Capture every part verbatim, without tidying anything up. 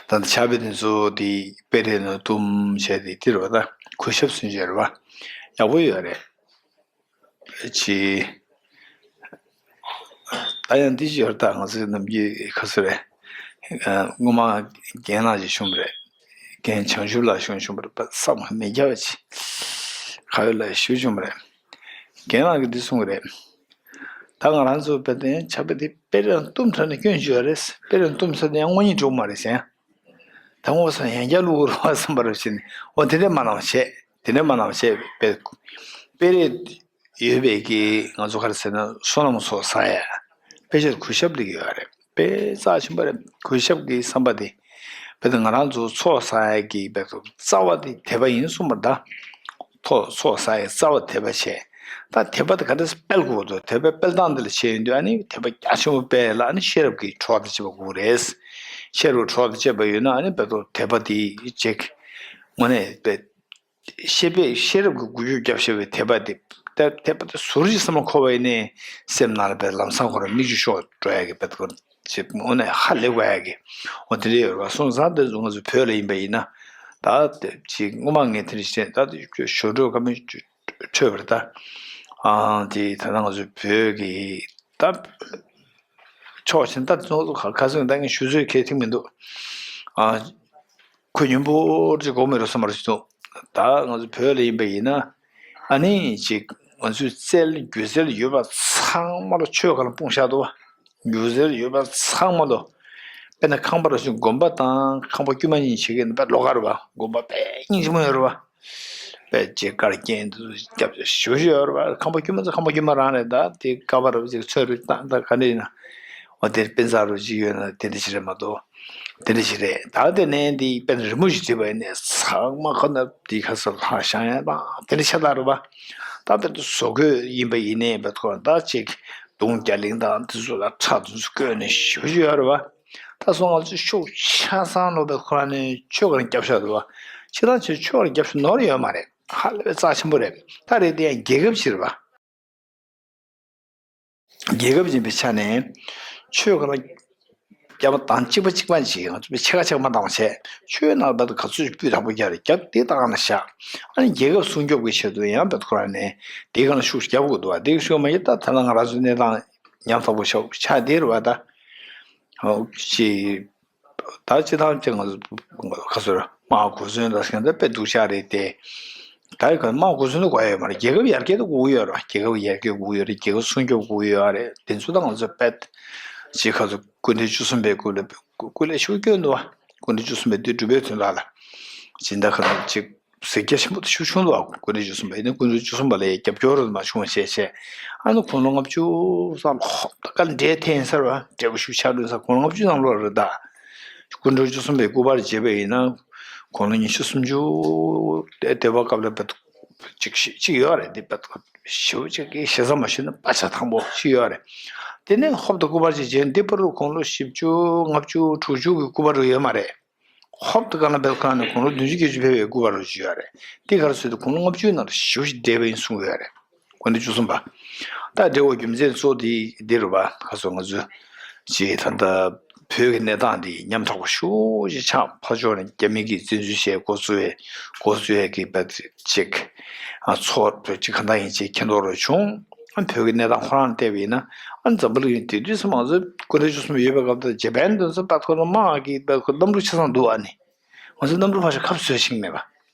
ད་ལྟ་ཆར་པ་དེ་ཚོ་དེ་དཔེ་རེ་ནང་བཏུམ་བྱས་དེ་དེ་རེད་པ། ད་གུས་ཞབས་སུན་བྱས་རེད་པ། ཡག་པོ་ཡོད་རེད། ཅི། ད་ཡང་འདི་ཅི་ཡོད་རེད། ད་ང་ཚོའི་ནམ་རྒྱུན་ཁ་སོ་རེད། སྔོན་མ་རྒན་ལགས་ཅིག་བྱུང་བ་རེད། རྒན་བྱང་ཆུབ་ལགས་བྱུང་བྱུང་བ་རེད་པ། བསམ་མི་རྒྱ་བ་ཅི། ག་ཡོད་ལ་ཞུ་བྱུང་བ་རེད། རྒན་ལགས་ཀྱིས་འདི་གསུང་གི་རེད། ད་ང་རང་ཚོ་དཔེ་དེ་ཆར་པ་དེ་དཔེ་རེ་བཏུམ་དྲགས་ནས་སྐྱོན་བརྗོད་རེད། དཔེ་རེ་བཏུམ་ས་དེ་ཡང་དངོས་གཉེན་གྲོགས་མ་རེད་ཟེར། ད་ངོ་ས་ཡང་བསྐྱར་བླུག་རོགས་བསམ་པ་རེད་ཟེར་ནས། འོ་དེ་འདྲས་མ་གནང་བྱས། དེ་འདྲས་མ་གནང་བྱས་དཔེ། དཔེ་རེ་ཡོད་པའི་གི་ང་ཚོ་ག་རེ་ཟེར་ན་སོ་ནམ་ཚོགས་བསགས་ཡ། དཔེ་ཆ་གུས་ཞབས་སླེབས་ཡོད་རེད། དཔེ་རྩ་ཆེན་པོ་རེད། གུས་ཞབས་ཀྱི་བསམ་པ་དེ། དཔེ་དེ་ང་རང་ཚོ་ཚོགས་བསགས་ཡ་གི་དཔེ་རྩ་བ་དེ་དད་པ་ཡིན་གསུངས་པ་ད། ཐོག་ཚོགས་བསགས་ཡ་རྩ་བ་དད་པ་བྱས། ད་དད་པ་དེ་ག་འདྲ་སེ་སྤེལ་དགོས་འདུག་དད་པའི་སྤེལ་སྟངས་འདི་ལ་བྱས་ཡོང་དུས་ཨ་ནི་དད་པ་རྒྱ་ཆེན་པོ་སྤེལ་ལ་ཨ་ནི་ཤེས་རབ་ཀྱི་གྲོགས་དང་བཅས་པ་དགོས་རེད། ཤེས་རབ་གྲོགས་དང་བཅས་པ་ཡོད་ན་ཨ་ནི་དཔེ་ཐོག་དད་པ་དེ་ཅིག་དངོས་གནས་དཔེ། ཤེས་པས་ཤེས་རབ་ཀྱི་འགུལ་སྐྱོད་རྒྱབ་ཤེས་པའི་དད་པ་དེ། དད་དད་པ་དེ་ཟུར་ཞིག་བསམ་བློ་འཁོར་བ་ཡིན་ནའི་སེམས་ནང་ལ་དཔེ་ལམ་སང་ཁོ་རང་མིག་ཆུ་ཤོར་འགྲོ་ཡ་གི་དཔེ་ཁོ་ཅིག་དངོས་གནས་ཧ་ལས་དགོས་ཡ་གི། འོ་དེ་འདྲ་ཡོད་རེད་པ། སོང་ཙང་དེ་ཚོ་ང་ཚོ་བོད་ལ་ཡིན་པ་ཡིན་ན། ད་དེ་ཅིག་སྔོན་མ་ངས་དེ་འདྲ་ཞིག་བྱས། ད་དེ་ཞོར་འཕྲོས་ཁ་མི་འཕྲོས་པར་ད། ཨང་དེ་ད་ལྟ་ང་ཚོ་བོད་ཀྱི་ད་ཕྱོགས་ཞེན་ད་ཚོགས་གཙོ་ཁ་ཁ་སང་ད་ངས་ཞུ་ཚོད་ཁས་ཐིག་མི་འདུག་ཨ། ཁོ་མཉམ་པོ་ཅིག་གོ་མི་རུ་སོང་བར་ཞིག་འདུག་ད་ང་ཚོ་བོད་ལ་ཡིན་པ་ཡིན་ན། ཨ་ནི་ཅིག་ང་ཚོའི་རྩལ་སྒྱུ་རྩལ་ཡོད་པ་ཚང་མ་ལ་ཆོས་སྒང་ལ་སྤུངས་བཞག་འདུག་བ། སྒྱུ་རྩལ་ཡོད་པ་ཚང་མ་ལོ། དཔེར་ན་ཁང་པ་རུ་ཞིག་དགོན་པ་དང་ཁང་པ་དཀྱུས་མ་གཉིས་བྱེད་ཀྱི་ཡིན་པ་ལོགས་ཀ་རུ་བ། དགོན་པ་དཔེ་སྙིང་རྗེ་མོ་ཡོད་རུ་བ། དཔེ་ཅིག་དཀར་རྐྱེན་དུ་རྒྱབ་ཞུ་ཞུ་ཡོད་རེད་བ། ཁང་པ་དཀྱུས་མ་ཚོ་ཁང་པ་དཀྱུས་མ་རང་རེད། ད་དེ་ཀ་བ་རུ་ཅིག་ཚོད་རུ་བཏང་ད་ག་འདྲ་ཡིན་ན། འོ་དེར་དཔེ་མཛངས་རུ་ཅིག་ཡོད་ན་དེ་འདྲ་ཞིག་རེད་མ་གཏོགས། དེ་འདྲ་ཞིག་རེད། ད་དེ་ནས་འདི་དཔེ་རི་མོ་ཞིག་བྲིས་པ་ཡིན་ནས་ཚང་མ་ཁོ་ན་འདི་ཁ་སར་ལྷག་བཞག་ཡ་དང་དེ་འདྲ་ཤ་སྟག་རེད་བ། ད་དཔེ་དུ་བཟོ་བཀོད་ཡིན་པ་ཡིན་ནས་བེད་ཁོ་ད་ཅིག་དུང་རྒྱ་གླིང་དང་དེ་ཚོ་ལ་ཁྲ་དེ་ཚོ་བཀོད་ནས་ཞུ་ཞུ་ཡོད་རེད་བ། ད་སོང་ང་ཚོ་ཤུགས་ཆ་ཚང་ལོ་བེད་ཁོ་ནས་ཆོས་སྒང་རྒྱབ་ཤག་འདུག་བ། ཕྱི་ཐང་ཆེ་ཆོས་སྒང་རྒྱབ་ཤག་ནོར་ཡོད་མ་རེད། ཧ་ལས་པའི་རྩ་ཆེན་པོ་རེད། ད་རེད་དེ་ཡང་རྒྱལ་ཁབ་ཕྱིར་བ། རྒྱལ་ཁབ་ཡིན་པའི་ཆ་ནས་ཆོས་སྒང་རྒྱབ་པ་དང་གཅིག་པ་གཅིག་པ་ཅིག་ང་ཚོ་ཕྱེད་ཀ་ཕྱེད་ཀ་མ་བཏང་བྱས་ཆོས་ནང་བར་དུ་ག་ཚོད་སྤུས་དག་པོ་རྒྱག་རེད་རྒྱབ་དེ་ད་ག་ན་བཞག་ཨ་ནི་རྒྱལ་ཁབ་སྲུང་སྐྱོབ་ཀྱི་ཆེད་དུ་ཡང་བེད་ཁོ་རང་ནས་དེའི་སྒང་ལ་ཤུགས་རྒྱབ་དགོས་འདུག་བ། དེ་ཤུགས་མ་རྒྱབ་ད་ད་ལྟ་ང་རང་ཚོའི་གནས་སྟངས་ཉམ་ཐག་པོ་ཆགས་ཆགས་བསྡད་རེད་བ་ད། ཅི། ད་སྤྱི་བཏང་ཅི་ང་ཚོ་ཁ་སོར་དམག་གོ་མཚོན་ལ་སོགས་ད་དཔེ་སྡུག་ཅག་རེད་དེ། ད་ཡི་ག་དམག་གོ་མཚོན་དུ་དགོས་ཡོད་མ་རེད། རྒྱལ་ཁབ་ཡར་རྒྱས་དུ་དགོས་ཡོད་རེད། རྒྱལ་ཁབ་ཡར་རྒྱས་དགོས་ཡོད་རེད། རྒྱལ་ཁབ་སྲུང་སྐྱོབ་དགོས་ཡོད་རེད། དེ་ཚོ་ད་ང་ཚོ་དཔེ་ཅི་ཁ་ཚོ་སྐུ་ཕྲེང་བཅུ་གསུམ་པའི་སྐུ་ལ་སྐུ་ལས་ཤུགས་སྐྱོན་འདུག་བ། སྐུ་ཕྲེང་བཅུ་གསུམ་པའི་དུས་གྲུབ་པའི་དོན་དག་ལ་སྦྱིན་བདག་ཁ་ཚོ་ཅིག་གཟིགས་རྒྱ་ཆེན་པོ་དེ་ཤུགས་ཆུང་དུ་བ། སྐུ་ཕྲེང་བཅུ་གསུམ་པ་ཡིན་ན་སྐུ་ཕྲེང་བཅུ་གསུམ་པ་ལ་ཡང་རྒྱབ་སྐྱོར་རོགས་མ་བྱུང་བ་བྱས་བྱས། ཨ་ནི་དགུང་ལོ་ལྔ་བཅུ་ཙམ་ལ་ཧོབ་ཏེ་དཀའ་ལས་འབྲས་ཐོན་ས་རེད་བ། འབྲས་བུ་ཤུགས་ཆག་འགྲོ་ས་དགུང་ལོ་ལྔ་བཅུ་ཙམ་ལོ་རེད་ད། སྐུ་ཕྲེང་བཅུ་གསུམ་པའི་སྐུ་པར་མཇལ་བ་ཡིན་ན། དགུང་ལོ་ཉི་ཤུ་སུམ་ཅུ་དེ་བ་སྐབས་ལ་བ་ཅིག་ཅིག་ཡོད་རེད། འདི་བ་ཞེ་པོ་ཅིག་གི་ཞེ་ས་མ་ཞུས་ན་པ་ཆ་ཐང་པོ་ཞིག་ཡོད་རེད། དེ་ནས་ཧོབ་ཏེ་སྐུ་པར་ཅིག་མཇལ། འདི་བར་དུ་དགུང་ལོ་བཞི་བཅུ་ལྔ་བཅུ་དྲུག་ཅུ་གི་སྐུ་པར་ཡོད་མ་རེད། ཧོབ་ཏེ་ཀ་ན་བེལ་ཁ་ནས་དགུང་ལོ་བདུན་ཅུ་བརྒྱད་ཅུ་ཕེབས་པའི་སྐུ་པར་རུ་བརྗོད་ཡོད་རེད། དེ་ག་རེ་ཟེར་དུས་དགུང་ལོ་ལྔ་བཅུའི་ནང་ལ་ཞེ་པོ་ཞིག་བགྲེས་པ་ཡིན་གསུང་གི་ཡོད་རེད། སྐུ་ཕྲེང་བཅུ་གསུམ་པ། ད་བགྲེས་པོ་རྒྱུ་མཚན་གཙོ་བོ་དེ་འདི་རུ་བ་ཁ་སོ་ང་ཚོ་ཅིག་ད་ལྟ་བོད་ཀྱི་གནས་སྟངས་འདི་ཉམ་ཐག་པོ་ཤུགས་ཆེ་ཆགས། ཕར་ཕྱོགས་ནས་རྒྱ་མི་གིས་བཙན་འཛུལ་བྱས་འགོ་བཙུགས་ཡས་འགོ་བཙུགས་ཡས་ཀྱི་བ་ཅིག་ཨ་ཚོགས་ཅིག་གང་ལྟར་ཡིན་ཅིག་མཁྱེན་རྟོགས་རུ་བྱུང་། ཨ་བོད་ཀྱི་གནས་སྟངས་ཁོ་རང་བལྟས་པ་ཡིན་ན། ཨ་འཛམ་བུ་གླིང་དེ་དུས་སུ་མང་ཚོ་སྐུ་ཕྲེང་བཅུ་གསུམ་ཡོད་པའི་སྐབས་དང་རྗེས་དཔོན་དེ་ཚོ་པ་ཁོ་རང་དམག་གི་པ་ཁོ་ལམ་ལུགས་ཆ་ཚང་འདུག་ཨ་ནི། ང་ཚོ་གནམ་གྲུ་ཕར་ཞོག་ཁབ་བཟོས་ཤིང་མེད་པ།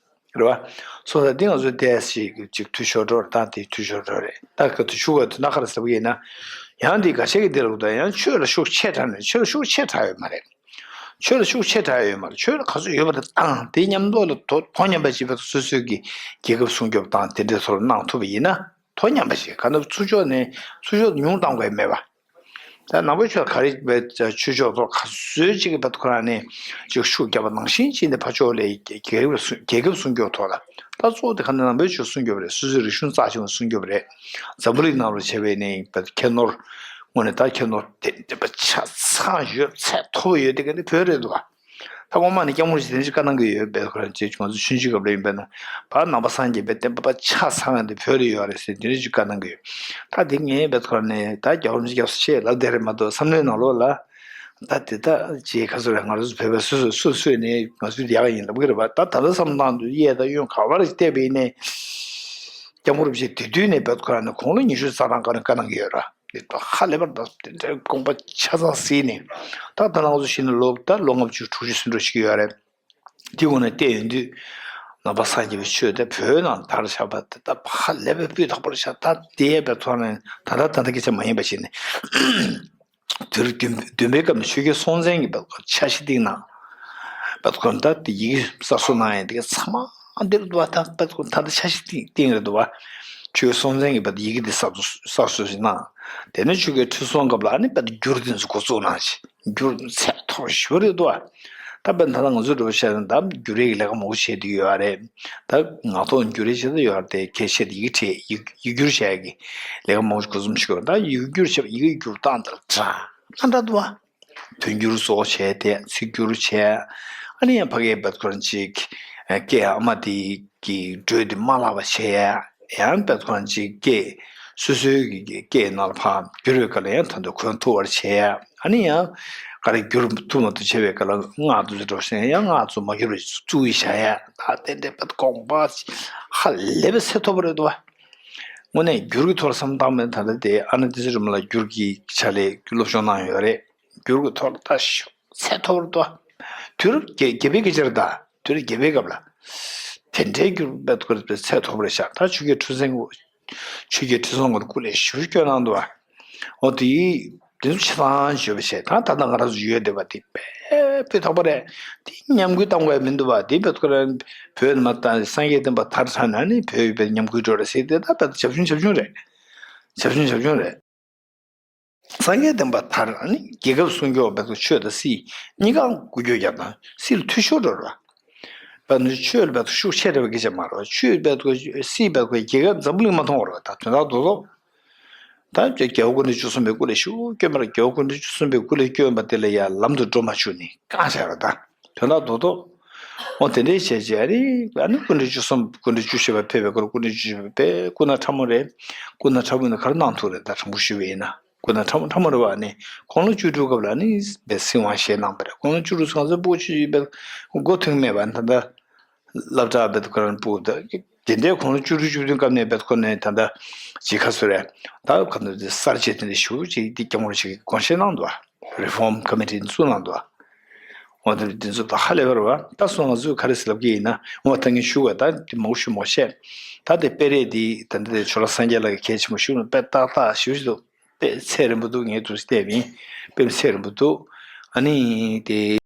རེད་བ། སོ་ད་འདི་ང་ཚོ་ཏེས་ཞིག་ཅིག་འཐུས་ཤོར་འགྲོ་རེད། ད་དེ་འཐུས་ཤོར་འགྲོ་རེད། ད་ག་དུས་ཆུ་ག་དུས་ན་ཁ་ར་ཟེར་བ་ཡིན་ན། ཡང་འདི་ག་ཤེད་ཀྱི་འདི་ལ་གོ་ད་ཡང་ཆོས་ལ་ཤུགས་ཆེ་དྲགས་ནས་ཆོས་ལ་ཤུགས་ཆེ་དྲགས་ཡོད་མ་རེད། ཆོས་ལ་ཤུགས་ཆེ་དྲགས་ཡོད་མ་རེད། ཆོས་ལ་ག་ཚོད་ཡོད་པ་དེ་བཏང་དེ་མཉམ་དུ་ལ་དོ་དོ་མཉམ་པ་བྱེད་པ་དང་སོ་སོའི་གི་རྒྱལ་ཁབ་སྲུང་སྐྱོབ་དང་དེ་འདྲའི་ཚོར་གནང་ཐུབ་པ་ཡིན་ན་དོ་མཉམ་པ་བྱེད་ག་ན་ཚུར་ཕྱོགས་ནས་ཚུར་ཕྱོགས་ཉུང་བཏང་དགོས་མེད་པ། ད་ནང་པའི་ཆོས་ག་རེ་བས་ཆོས་ཕྱོགས་ཐོག་ག་ཚོད་ཅིག་གི་བར་དུ་ཁོ་རང་ནས་ཅིག་ཤུགས་རྒྱབ་པ་ནང་བཞིན་བྱས་ནས་ཕར་ཕྱོགས་ལས་རྒྱལ་ཁབ་སྲུང་རྒྱལ་ཁབ་སྲུང་སྐྱོབ་ཐོག་ལ་ད་གཙོ་བོ་དེ་ག་ནས་ནང་པའི་ཆོས་སྲུང་སྐྱོབ་རེད། སོ་སོའི་རིག་གཞུང་རྩ་ཆེན་པོ་སྲུང་སྐྱོབ་རེད། འཛམ་བུ་གླིང་ནང་ལ་བྱས་པའི་ནས་བས་ཁྱད་ནོར་དངོས་གནས་ད་ཁྱད་ནོར་དེ་འདྲ་པ་ཆ་ཚང་ཡོད་ཚད་མཐོ་པོ་ཡོད་དེ་ག་ནས་བོད་རེད་འདུག་བ། ད་ངོ་མ་ནས་སྐྱབས་མགོན་རིན་པོ་ཆེ་དེ་འདྲ་བཀའ་གནང་གི་ཡོད་པས་ཁོ་རང་ཅིག་ང་ཚོ་ཆུང་ཆུང་སྐབས་ལ་ཡིན་པས་ན་བར་ནང་པ་སངས་རྒྱས་པའི་བསྟན་པ་པ་ཆ་ཚང་ཡང་དེ་བོད་ལ་ཡོད་རེད་ཟེར་དེ་འདྲ་ཅིག་བཀའ་གནང་གི་ཡོད། ད་དེ་ངས་བས་ཁོ་རང་ནས་ད་རྒྱལ་བ་རིན་པོ་ཆེ་སྐྱབས་སུ་མཆི་ལབ་བསྡད་རེད་མ་གཏོགས་བསམ་བློའི་ནང་ལོགས་ལ། ད་དེ་ད་ཅེས་ཁ་སོ་རེ་ང་རང་ཚོ་བོད་པ་སོ་སོ་སོ་སོས་ནས་ང་ཚོ་ཡག་ཡིན་ལབ་ཀྱི་རེད་པ། ད་ད་ལྟ་བསམ་སྟངས་དུ་གཡས་དང་གཡོན་ག་བར་བལྟས་པ་ཡིན་ནའི་སྐྱབས་མགོན་རིན་པོ་ཆེ་དེ་དུས་ནས་བོད་ཁོ་རང་ནས་དགུང་ལོ་ཉི་ཤུ་རྩ་གྲངས་ག་ནས་བཀའ་གནང་གི་ཡོད་ར། དེ་ད་ཧ་ལས་པར་ད་དེ་འདྲའི་དགོངས་པ་ཆ་ཚང་གཟིགས་ནས། ད་ད་ང་ཚོ་ཤི་ན་ལོ་ད་ལོ་ལྔ་བཅུ་དྲུག་ཅུ་ཟིན་འགྲོ་ཞིག་ཡོད་རེད། དེ་དགོང་ནས་བལྟས་ཡོང་དུས། ནང་པ་སངས་རྒྱས་པའི་ཆོས་དེ་བོད་ནང་དར་ཆགས་པ་དེ་ད་ཧ་ལས་པའི་སྤུས་དག་པོ་རེད་ཤག་ད་དེ་ཡས་པའི་ཐོག་ནས་ད་ལྟ་ད་ལྟ་སྐད་ཆ་མ་ཡིན་པ་ཞིག་ནས། དུས་རབས་བདུན་བདུན་པའི་སྐབས་ནས་ཆོས་རྒྱལ་སྲོང་བཙན་གྱིས་བལ་ཁོ་འཆར་གཞི་བཏིང་ན། བལ་ཁོ་ད་དེ་ཡི་གེ་གསར་བཟོ་གནང་ཡས་དེ་ག་ཚང་མ་འདིར་འདུག་བ། ད་བལ་ཁོ་ད་ལྟ་འཆར་གཞི་བཏིང་བཏིང་རེད་འདུག་བ། ཆོས་རྒྱལ་སྲོང་བཙན་གྱིས་བལ་ཡི་གེ་འདི་གསར་བཟོ་གསར་བཟོ་ཞིག་གནང་། དེ་ནས་ཆོས་རྒྱལ་ཁྲི་སྲོང་སྐབས་ལ་ཨ་ནི་བལ་འགྱུར་འདི་ཚོ་འགོ་བཙུགས་གནང་ཞིག་འགྱུར་ཚད་མཐོ་ཞེ་པོ་རེད་འདུག་བ། ད་བལ་ད་ལྟ་ང་ཚོའི་འགྲོ་བཤད་ན་ད་འགྱུར་ཡས་ཀྱི་ལས་ཀ་མང་པོ་བྱས་བསྡད་ཡོད་རེད། ད་ངག་ཐོག་འགྱུར་ཡས་བྱས་ད་ཡོད་རེད་དེ་གལ་ཆེ་ཡི་གེ་བྲིས་ཡི་ཡི་གེ་བསྒྱུར་བྱས་ཀྱི་ལས་ཀ་མང་པོ་འགོ་རྩོམ་ཞིག་ཡོད་རེད། ད་ཡི་གེ་བསྒྱུར་བྱས་པ་ཡི་གེ་བསྒྱུར་སྟངས་དང་འདྲ་འདྲ་འདྲ་འདུག་བ། དོན་བསྒྱུར་སོགས་བྱས་ཏེ་ཚིག་བསྒྱུར་བྱས། ཨ་ནི་ཡང་ཕ་གིའི་བལ་ཁོ་རང་ཅིག་སྐད་ཨ་མ་དེ་གི་འགྲོས་དེ་མ་བརླག་པ་བྱས། ཡང་བལ་ཁོ་རང་ཅིག་སྐད་སོ་སོའི་གི་སྐད་ནང་ལ་ཕར་བསྒྱུར་བའི་སྐབས་ལ་ཡང་ད་དུང་གོན་ཐུབ་པར་བྱས། ཨ་ནི་ཡང་ག་རེ་བསྒྱུར་ཐུབ་མ་ཐུབ་བྱས་པའི་སྐབས་ལ་སྔགས་དེ་ཚོ་འགྲོ་བཞིན་ཡང་སྔགས་ཚོ་མ་བསྒྱུར་བར་བཙུགས་ཡི་བྱ་ཡ། ད་དེ་འདྲའི་བལ་དགོངས་པ་ཧ་ལས་པའི་ཚད་མཐོ་པོ་རེད་འདུག་བ། དངོས་གནས་འགྱུར་གྱི་ཐོག་བསམ་བཏང་མེད་ད་ལྟ་དེ་ཨ་ནེ་བསྟན་འཛིན་སྒྲོལ་མ་ལགས་འགྱུར་གྱི་ཕྱག་ལས་སློབ་སྦྱོང་གནང་ཡོད་རེད། འགྱུར་གྱི་ཐོག་ལ་ལྟ་ཞིག་ཚད་མཐོ་པོར་ལྟ། དུས་རབས་བརྒྱད་བརྒྱད་པའི་སྐད་ཆ་རེད་ད། དུས་རབས་བརྒྱད་པའི་སྐབས་ལ། དེ་འདྲའི་འགྱུར་བས་ཁོ་རེ་ཚད་མཐོ་པོ་རེད་ཤག་ད་ཆོས་རྒྱལ་ཁྲི་སྲོང་། ཆོས་རྒྱལ་ཁྲི་སྲོང་ཁོ་ར་སྐུ་ལས་ཞུ་སྐྱོན་གནང་འདུག་བ། འོ་དེ། དེ་ཚོ་ཆ་ཚང་བརྗོད་པ་བྱས་ད་ད་ལྟ་ང་རང་ཚོ་ཡོད་བསྡད་པ་དེ་དཔེ་སྤུས་དག་པོ་རེད། དེ་ཉམས་རྒུད་གཏོང་དགོས་མི་འདུག་བ། དེ་བས་ཁོ་ར་བོད་ནས་མར་ད་སངས་རྒྱས་བསྟན་པ་དར་ཚར་ན་ནི་བོད་ཡོད་པའི་ཉམས་རྒུད་འགྲོ་རེད་ཟེར་དེ་ད་བས་བྱབ་ཆུང་བྱབ་ཆུང་རེད། བྱབ་ཆུང་བྱབ་ཆུང་རེད། སངས་རྒྱས་བསྟན་པ་དར་ཨ་ནི་རྒྱལ་ཁབ་སྲུང་སྐྱོབ་བས་ཆོས་དང་སྲིད་གཉིས་ཀ་འགུལ་སྐྱོད་རྒྱག་དང་སྲིད་ལ་འཐུས་ཤོར་འགྲོ་ར། བས་ནི་ཆོས་ལ་བས་ཤུགས་ཆེ་རེ་བ་སྐད་ཆ་མ་རེད། ཆོས་བས་སྲིད་བས་རྒྱལ་ཁབ་འཛམ་བུ་གླིང་མ་མཐོང་བ་རེད། ད་དོན་དག་རྡོག་རྡོག་ད་རྒྱལ་བ་སྐུ་ཕྲེང་བཅུ་གསུམ་པའི་སྐུ་ལས་ཤུགས་སྐྱོན་པར་རྒྱལ་བ་སྐུ་ཕྲེང་བཅུ་གསུམ་པའི་སྐུ་ལས་སྐྱོན་པ་དེ་ལ་ཡང་ལམ་དུ་འགྲོ་མ་བཅུག་ནི་བཀག་བཞག་ར་ད། དོན་དག་རྡོག་རྡོག་འོ་དེ་འདྲའི་བྱས་བྱས་ཨ་ནི་ཨ་ནི་སྐུ་ཕྲེང་བཅུ་གསུམ་སྐུ་ཕྲེང་བཅུ་བཞི་པ་ཕེབས་པའི་སྐོར་སྐུ་ཕྲེང་བཅུ་བཞི་པ་དཔེ་སྐུ་ན་ཕྲ་མོ་རེད། སྐུ་ན་ཕྲ་མོ་ནི་ག་རེ་གནང་ཐུབ་རེད། ད་དྲང་པོ་ཞུས་པ་ཡིན་ན་སྐུ་ན་ཕྲ་མོ་ཕྲ་མོ་རེད་བ། ཨ་ནི་དགུང་ལོ་བཅུ་དྲུག་སྐབས་ལ་ཨ་ནི་དཔེ་སྲིད་དབང་བཞེས་གནང་བ་རེད། དགུང་ལོ་བཅུ་དྲུག་སོང་ཙང་སྤོ་ཆུ་ཡིན་པའི་མགོ་ཐོན་མེད་པ་ད་ལྟ་སློབ་གྲྭ་བེད་ཁོ་རང་སྤོ་ད་དེ་འདྲའི་དགུང་ལོ་བཅུ་དྲུག་བཅུ་བདུན་སྐབས་ནས་བེད་ཁོ་ནས་ད་ལྟ་ཇི་ཁ་སོ་རེད། ད་ག་ནས་དེ་གསར་བརྗེ་དེ་འདྲ་ཞུ་ཅིག་དེ་སྐྱབས་མགོན་ཞིག་གིས་དགོངས་བཞེས་གནང་འདུག་བ། རི་ཕོམ་ཀོ་མི་ཊི་བཙུགས་གནང་འདུག་བ། འོ་དེ་དེ་ཚོ་ད་ཧ་ལས་པ་རེད་བ། ད་སོང་ང་ཚོས་ག་རེ་ཟེར་ལབ་ཀྱི་ཡིན་ན་འོ་ད་ངས་ཞུ་བ་ད་དེ་མང་པོ་ཞུ་མ་བཤད། ད་དེ་དཔེ་རེད་དེ་ད་འདི་དེ་ཇོ་ལགས་སངས་རྒྱས་ལགས་ཀྱིས་གལ་ཆེན་པོ་ཞུ་ནས་དཔེ་ཏག་ཏག་ཞུ་ཞུ་འདུག་དཔེ་ཚད་རན་པོ་འདུག་ངས་དུ་བལྟས་པ་ཡིན། དཔེ་ཚད་རན་པོ་འདུག་ཨ་ནི་དེ།